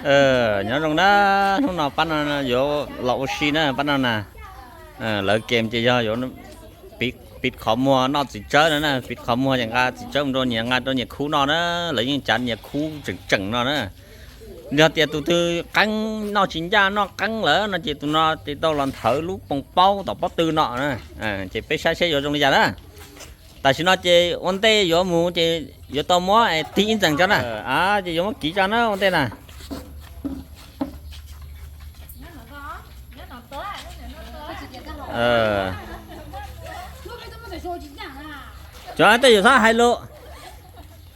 Nyob zoo na, hnub no pab no yuav los ua si na pab no na. Lawv kem ces yog yuav piv qhov muag noj txiv tsawb no na, piv qhov muag ces nqa txiv tsawb mus rau nyias, nqa rau nyias khub noj na. Lawv yeej cav nyias khub tseem tseem no na. Yog tias tus twg qeeb noj tsis ncaj noj qeeb lawm no ces tus no ces tau los nthawv lub poos paub tom pob tw no na. Ces peb saib seb yuav zoo li cas na. Tam sim no ces ua ntej yuav mus ces yuav tau muab tig ib ntxees tso na. Ces yuav muab kiv tso na ua ntej na. Cov tej yus txhob hais lus,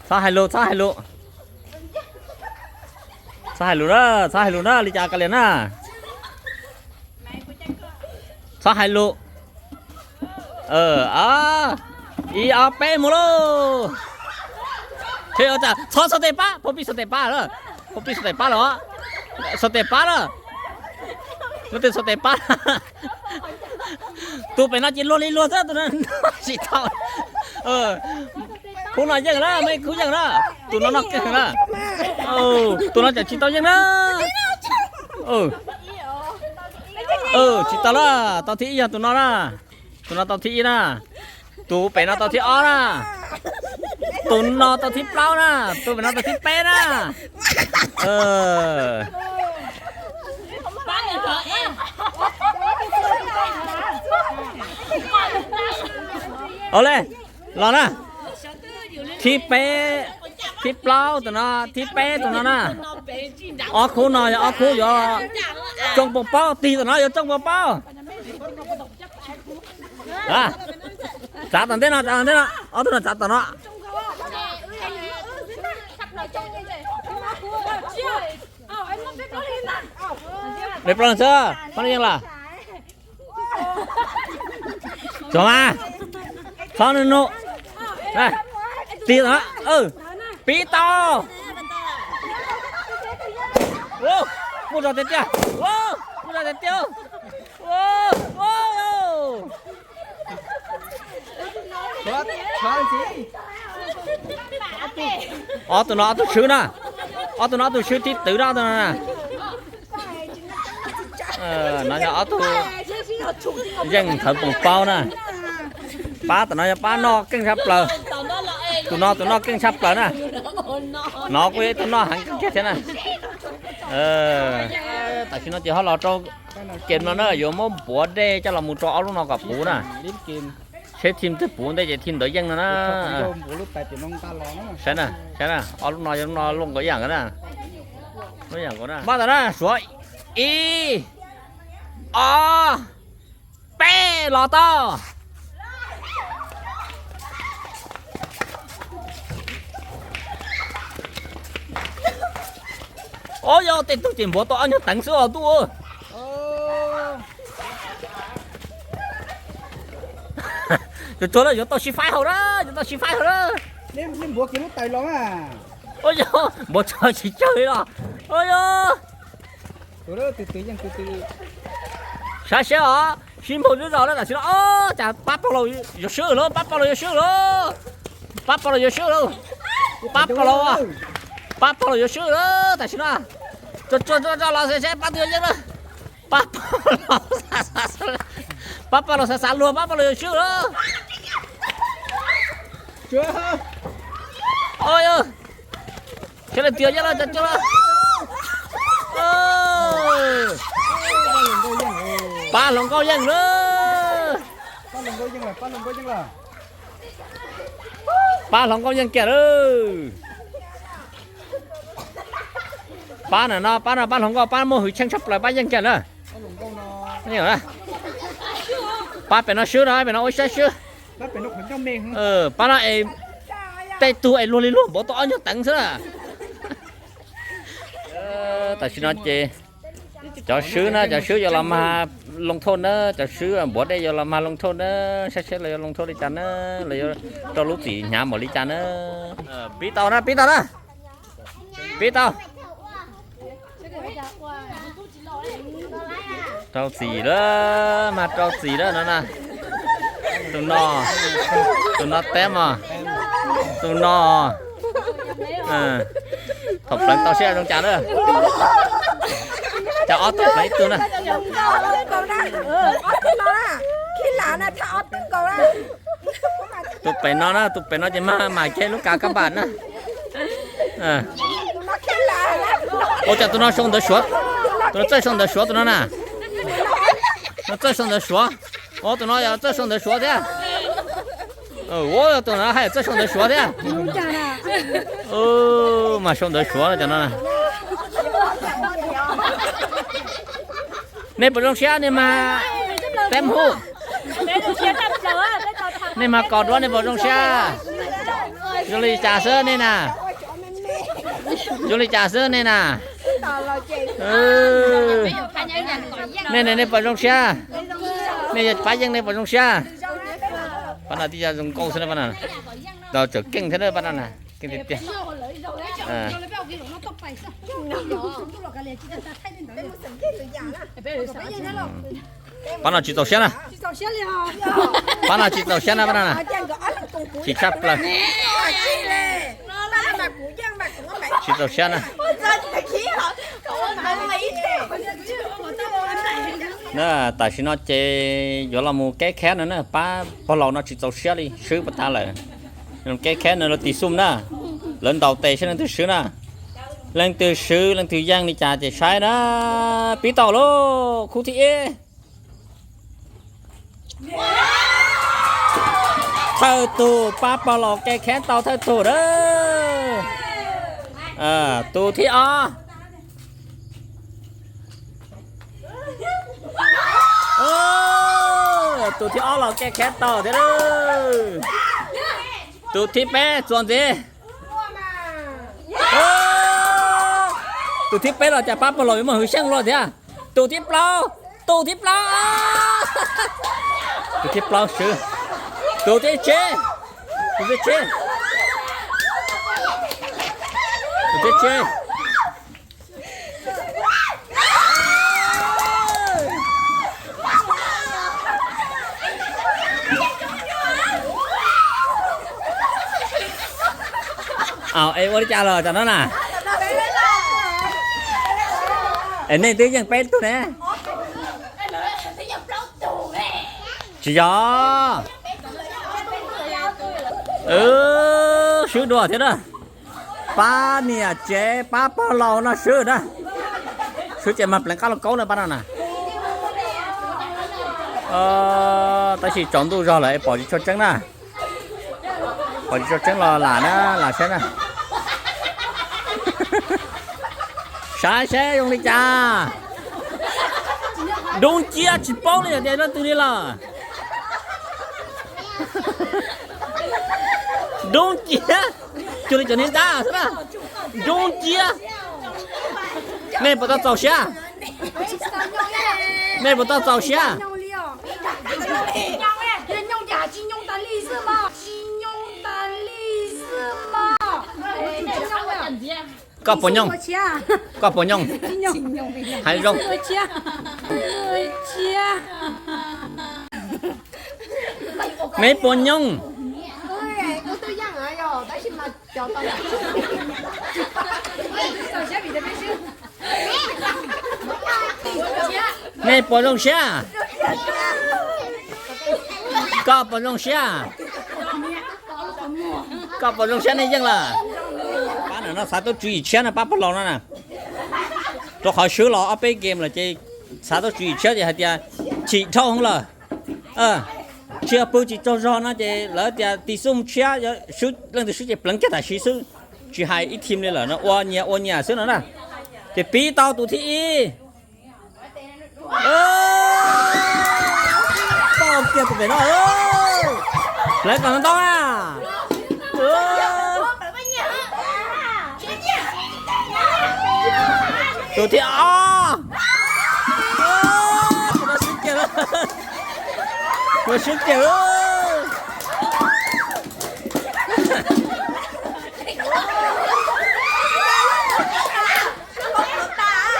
txhob hais lus, txhob hais lus, txhob hais lus na, txhob hais lus na li cas kav liam na. Txhob hais lus. Ib ob peb mus lauj. Txhob xov tes pab, phauj pij xov tes pab lawm. Phauj pij xov tes pab lawm. Xov tes pab lawm. Lub twg xov tes pab? Tus pem no ces luag li luag xwb, tus no tsis tau. Khub no yeej na, muaj ib khub yeej na. Tus no noj keej na. Tus no tseem tsis tau yeej na. Tsis tau lawm, tau thib ib yog tus no na. Tus no tau thib ib na. Tus pem no tau thib ob na. Tus no tau thib plaub na. Tus pem no tau thib peb na. Ua li, los na. Thib peb, thib plaub tus no, thib peb tus no na. Ob khub no yog ob khub yuav tsoo poos paub, tig tom no yuav tsoo poos paub. Txav tom ntej no, txav tom ntej no, ob tug no txav tom no. Peb plaub leeg xwb, pab no yeej lawm. Txhob mas, txhob nug nug. Tig tom no, pib tau. Muaj zog tiag tiag, muaj zog tiag tiag. Ob tug no ob tug swb na, ob tug no ob tug swb tib twv na, ob tug no na. No yog ob tug yeej nthawv poos paub na. Pab tom no yog pab noj keej tshaj plaws. Tus no tus noj keej tshaj plaws na. No kuj yog ib tug noj heev kawg kiag thiab na. Tam sim no ces ho los rau kem no na, yuav muab npuav dej coj los mus rau ob lub no kom puv na. Seb thim twg puv ntej ces thim ntawd yeej no na. Saib na, saib na, ob lub no yog lub no luaj nkaus ib yam na. Luaj ib yam nkaus na. Npaj tau na, suav ib, ob, peb, los tau. Ob, yog tej tug ces npuav tau ob nyuag teev xwb os ntuj. Tsuag tsuag lawm, yuav tau sib faib hauv na, yuav tau sib faib hauv na. Neb npuav kiag lub tais los na. Ua yog npuav tso tsis tsawg li los. Ua yog. Saib seb os, sib npaug zog zog na tam sim no. Ob, cas pab pog laus yuav swb lawm, pab pog laus yuav swb lawm. Pab pog laus yuav swb lawm. Pab pog laus, pab pog laus yuav swb lawm tam sim no. Tsuag tsuag tsuag los seb pab twg yuav yeej na. Pab pog laus, pab pog laus xav xav luag, pab pog laus yuav swb lawm. Ua yog. Seb leej twg yeej lawm, tsuag tsuag lawm. Pab hluas nkauj yeej lawm. Pab hluas nkauj yeej kiag lawm. Pab na no, pab no pab hluas nkauj, pab muaj hwj chim tshaj plaws, pab yeej kiag na. Pab pem no swb no, pem no ua siab swb. Pab no es tej tug es luag li luag npuav tau ob nyuag teev xwb na. Tam sim no ces cov swb na, cov swb yuav los mag loo thoj na, cov swb npuav dej yuav los mag loo thoj na, saib seb los yuav loo thoj li cas na, los yuav rau lub txim hnyav npaum li cas na. Pib tau na, pib tau na, pib tau. Rau txim lawm, mag rau txim lawm no na. Tus no, tus no teb mog, tus no. Thaum pleev tau seb zoo cas na. Cas ob tug pleev ib tug na. Tus pem no na, tus pem no ces mag mam ceg lub kav kab npam na. Ua cas tus no sau ntawv Suav, tus no txawj sau ntawv Suav tus no na. No txawj sau ntawv Suav. Ua tus no yog txawj sau ntawv Suav thiab. Ua tus no haj yam txawj sau ntawv Suav thiab. Mas sau ntawv Suav cov no. Nej puas zoo siab nej mas teb hu. Nej mas kos duab nej puas zoo siab? Zoo li cas xwb nej na? Zoo li cas xwb nej na? Nej ne nej puas zoo siab? Nej yog pab yeej nej puas zoo siab? Pab no tib co zoo nkauj xwb na pab no. Tau tseem keej thiab pab no na, keej tiag tiag. Pab no tsis txaus siab na. Pab no tsis txaus siab na pab no na. Tsis tshaj plaws. Tsis txaus siab na. Na, tam sim no ces yuav los mus keb khab no na, pab pog laus no tsis txaus siab li, swb puas tas lawm. Keb khab no lawv tis xum na, lawv ntaus tes saib leej twg swb na. Leej twg swb leej twg yeej li cas ces saib na. Pib tau lauj, khub thib ib. Thawj tug pab pog laus keb khab tau thawj tug na. Tus thib ob. Tus thib ob los keb khab tau thiab lauj. Tus thib peb txuas ntxiv. Tus thib peb los cas pab pog laus yuav muaj hwv xyeej luaj thiab. Tus thib plaub, tus thib plaub, tus thib plaub swb. Tus thib tsib, tus thib tsib, tus thib tsib. Es ua li cas los cov no na? Es nej twb yeej peb tug ne. Tsis yog. Swb dua thiab na. Pab niam tsev pab pog laus no swb na. Swb ces mag pleev qab lauj kaub na pab no na. Tab sis tsaus ntuj zog lawm es pom tsis tshua tseeb na. Pom tsis tshua tseeb los lam na, lam saib na. Saib seb zoo li cas. Dub nciab tsis paub li tias leej twg li los. Dub nciab, cuag li cov niag dab xwb na. Dub nciab. Nej puas tau txaus siab? Nej puas tau txaus siab? Koj puas nyooj? Koj puas nyooj? Hais zoo. Nej puas nyooj? Nej puas zoo siab? Koj puas zoo siab? Koj puas zoo siab nej yeej lawm? Pab no xav tuaj tswv yim tshiab no pab pog laus no na. Rau qhov swb los ob peb game lawm ces xav tuaj tswv yim tshiab ces hais tias chim dhau hwv lawm. Tsis yog pw tsis tsaug zog no ces lawv tias tis xum tshiab, leej twg swb ces pleev kiag tam sim xwb. Tsis hais ib team li lawm no, ua nyias ua nyias xwb no na. Ces piv tau tus thib ib. Tau kiag tus pem no. Pleev kom ntau na. Tus thib ob. Tus no swb kiag lawm. Tus no swb kiag lawm.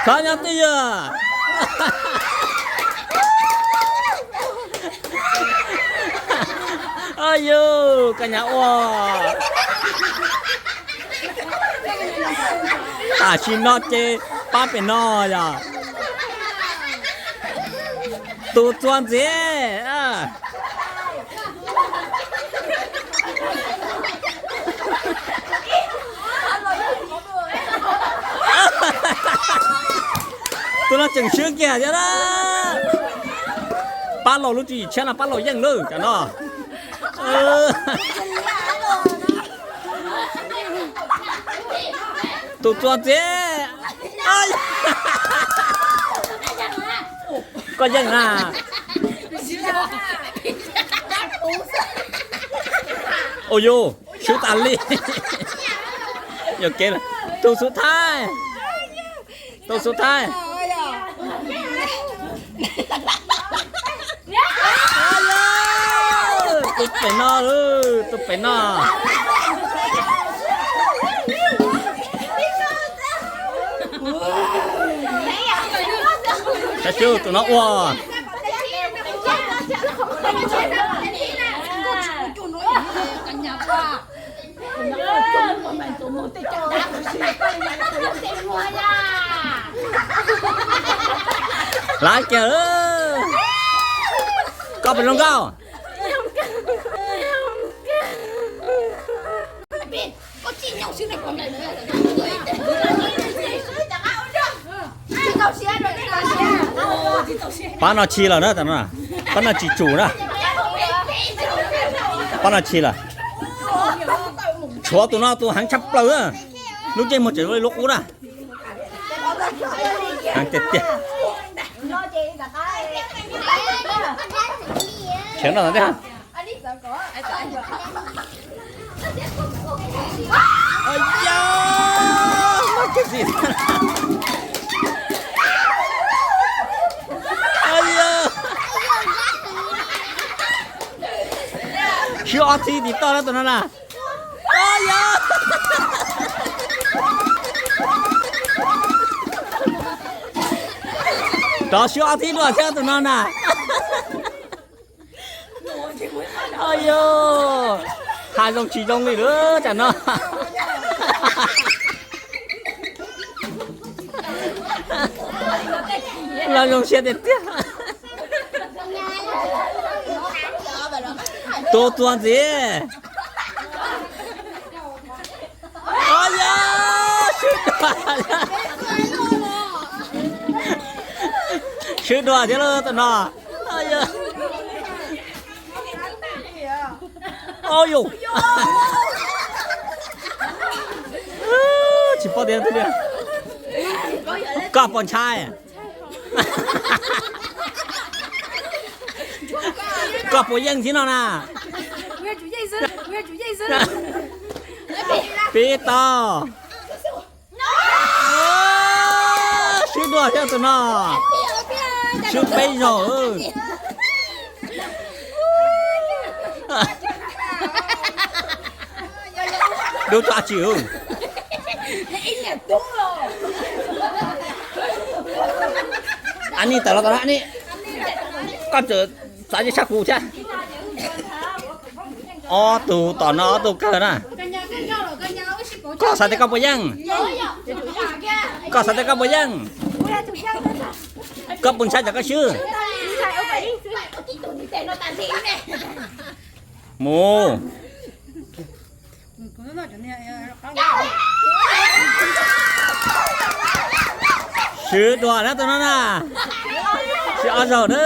Khov nyob twj ywm. Yus, koj nyab ua. Tam sim no ces pab pem no yog tus txuas ntxiv. Tus no tseem swb kiag thiab na. Pab laus lub tswv yim tshiab no pab laus yeej lawm cov no. Tus txuas ntxiv. Koj yeej na. Ua yus swb tas li. Yog kev tus xub thawj. Tus xub thawj. Tus pem no, tus pem no. Saib xyuas tus no ua. Lav kiag. Koj pem zoo nkauj. Pab no tsis lawm na, pab no tsis tsum na. Pab no tsis lawm. Tshuav tus no tus heev tshaj plaws, lub ntsej muag tseem zoo li lub qub na. Heev tiag tiag. Khiav no ntej. Swb ob txhij tim toj na tus no na. Rov swb ob txhij dua thiab tus no na. Yog hais zoo tsis zoo li lawm tam no. Los zoo siab tiag tiag. Tus txuas ntxiv. Yog swb dua, swb dua thiab lauj tus no. Yog, tsis paub tias koj puas ntshai. Koj puas yeej thiab no na? Pib tau. Swb dua thiab tus no. Swb peb zaug. Dub tso tsis. Ani tawm los tau na Ani. Koj txawm xav tsis tshaj kuv thiab. Ob tug tom no ob tug kawg na. Koj xav tias koj puas yeej? Koj xav tias koj puas yeej? Koj puas ntshai tsam koj swb? Mus. Swb dua na tus no na. Swb ob zaug na.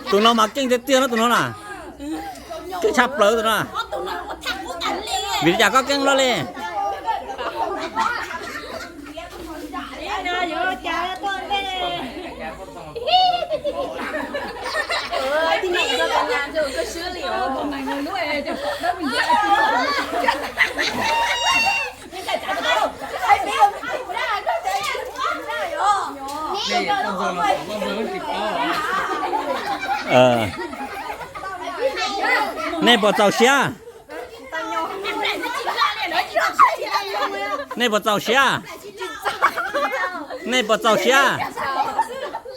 Tus no mas keej tiag tiag na tus no na. Keej tshaj plaws tus no. Vim li cas koj keej loj li? Nej puas txaus siab? Nej puas txaus siab? Nej puas txaus siab?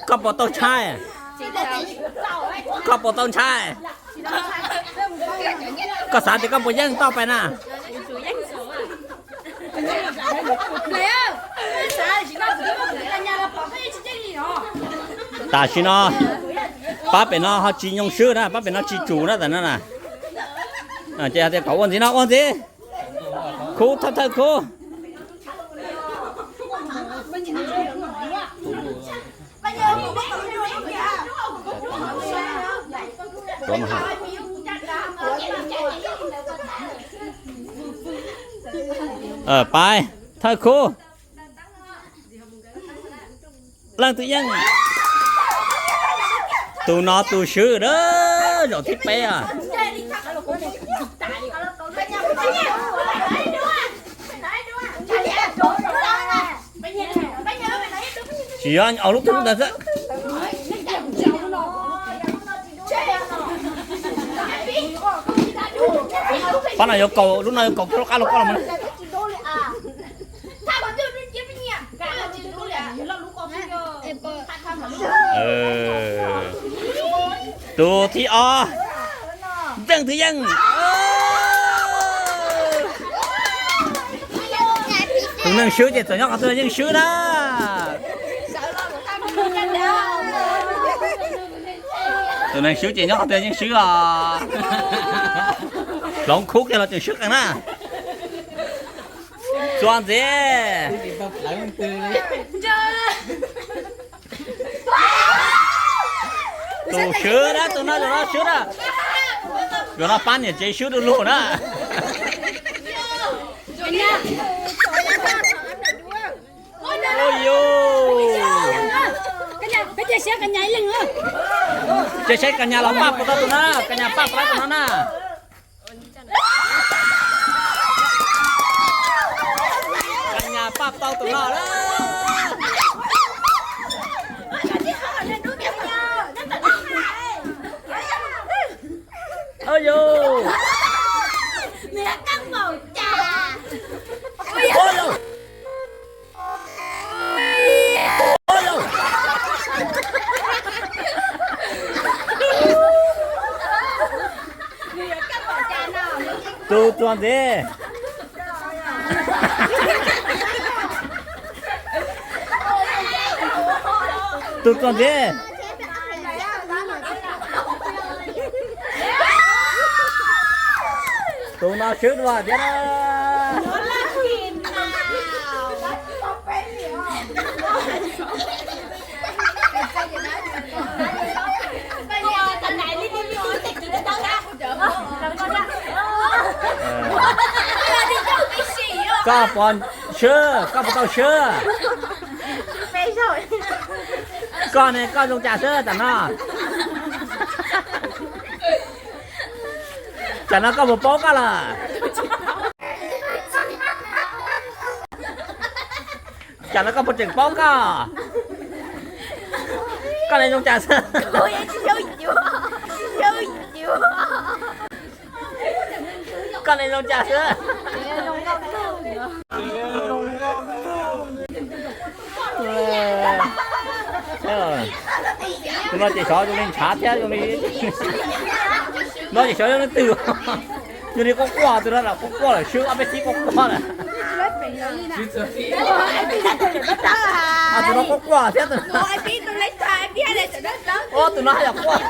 Koj puas tau ntshai? Koj puas tau ntshai? Koj xav tias koj puas yeej tau pais na? Tam sim no pab pem no ho tsis nyoo swb na, pab pem no tsis tsum na tam no na. Ces tias kom ua ntxiv no ua ntxiv. Khub thawj thawj khub. Pab thawj khub. Leej twg yeej? Tus no tus swb na, zaum thib peb a. Tsis yog, ob lub twg lub ntawd xwb. Pab no yuav kaum, lub no yuav kaum kiag lub qab lub koj los mas. Tus thib ob, leej twg yeej? Tus neeg swb ces txawm nyob qhov twg yeej swb na. Tus neeg swb ces nyob qhov twg yeej swb os. Hloov khub kiag los tseem swb qees na. Txuas ntxiv. Tus swb na, tus no tus no swb na. Tus no pab niam tsev swb du lug na. Ua yuj, ces saib Kas Nyas los pab puas tau tus no, Kas Nyas pab puas tau tus no na. Kas Nyas pab tau tus no lawm. Ua yuj. Tus txuas ntxiv. Tus txuas ntxiv. Tus no swb dua thiab na. Koj puas swb, koj puas tau swb? Koj ne, koj zoo cas xwb tam no? Tam no koj puas paub koj lawm? Tam no koj puas tseem paub koj? Koj ne zoo cas xwb? Koj ne zoo cas xwb? Tus no ces xyov zoo li ntshav thiab zoo li, no ces xyov zoo li twg. Zoo li quaj quaj, tus no quaj quaj lawm, swb ob peb txhib quaj quaj lawm. Tus no quaj quaj thiab tus no. Tus no haj yam quaj.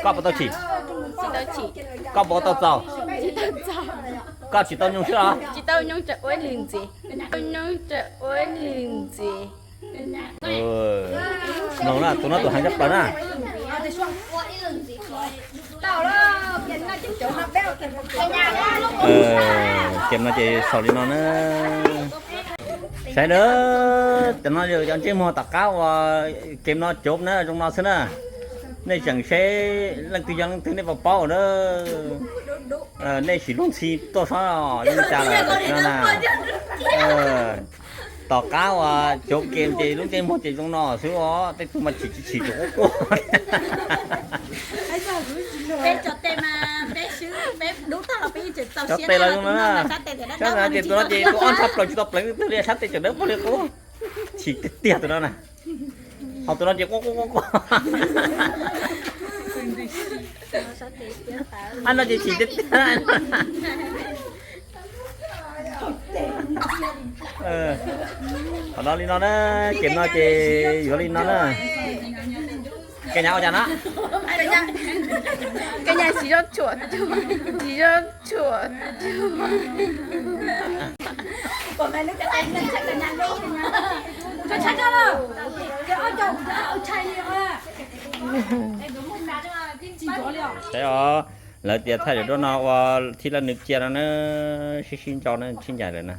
Koj puas tau chim? Koj puas tau txaus? Koj tsis tau nyoog swb los? Tsis tau nyoog, tseem ua ib lwm ntxiv. Tau nyoog tseem ua ib lwm ntxiv. Mloog na, tus no tus heev tshaj plaws na. Kem no ces xaus li no na. Saib na, cov no yog cov ntsej muag tom qab uas kem no cov na zoo no xwb na. Nej tseem seb leej twg yog leej twg nej puas paub na. Nej sim lub ntxhi tuaj saib zoo li cas lawm tam sim no na. Tom qab uas cov kem ces lub ntsej muag ces zoo no xwb os, tej tug mas chim chim chim quaj quaj. Dub tag los peb yeej tseem txaus siab tes los no na. Sab tes tias dawb dawb ces tus no ces tus ob ntshav plaws tsis tau pleev twg li, sab tes tseem dawb paug li qub. Chim tiag tiag tus no na. Ho tus no ces quaj quaj quaj quaj. Ab no ces chim tiag tiag. Qhov no li no na, ces no ces yuav li no na. Koj nyab ua cas no? Koj nyab tsis yob tshuam, tsis yob tshuam. Saib os, lawv tias thaij daim duab no ua thib laj nws cia no na, sib sib ntsau na, sib ncaim lawm na.